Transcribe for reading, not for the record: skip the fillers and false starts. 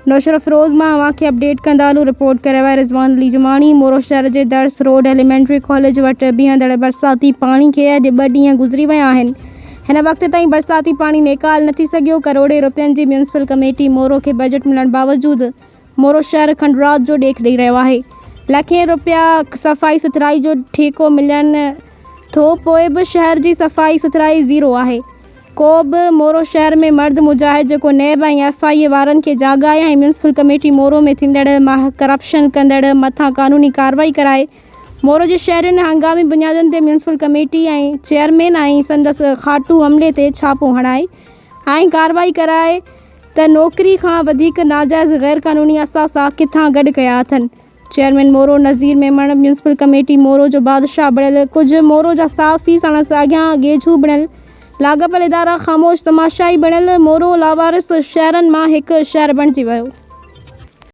نوشهروفيروز مان اوهان کي اپڊيٽ ڪندا هلون رپورٽ ڪري آهي رضوان علي جماڻي مورو شهر جي درس روڊ ايليمينٽري ڪاليج وٽ بيهندڙ برساتي پاڻي کي اڄ ٻه ڏينهن گذري ويا آهن هن وقت تائين برساتي پاڻي نيڪال نه ٿي سگهيو ڪروڙين روپين جي ميونسپل ڪميٽي مورو کي بجيٽ ملڻ باوجود مورو شهر کنڊرات جو ڏيک ڏئي رهيو آهي لکين روپيا صفائي سٿرائي جو ٺيڪو ملين ٿو پوء به شهر جي صفائي سٿرائي زيرو آهي ڪو به مورو شهر ۾ مرد مجاهد جيڪو نيب ۽ ايف I اي وارن کي جاڳائي ۽ ميونسپل ڪميٽي مورو ۾ ٿيندڙ ڪرپشن ڪندڙ مٿان قانوني ڪارروائي ڪرائي مورو جي شهرين هنگامي بنيادن تي ميونسپل ڪميٽي ۽ چيئرمين ۽ سندس خاٽو عملي تي ڇاپو هڻائي ۽ ڪارروائي ڪرائي ته نوڪري کان وڌيڪ ناجائز غير قانوني اثاثا ڪٿان گڏ ڪيا اٿن. Chairman Moro Nazir Memon municipal committee Moro جو بادشاهه بڻيل ڪجهه مورو جا صحافي ساڻس اڳيان ڳيجهو بڻيل لاڳاپيل ادارا خاموش تماشائي بڻيل مورو لاوارث شهرن مان هڪ شهر بڻجي ويو.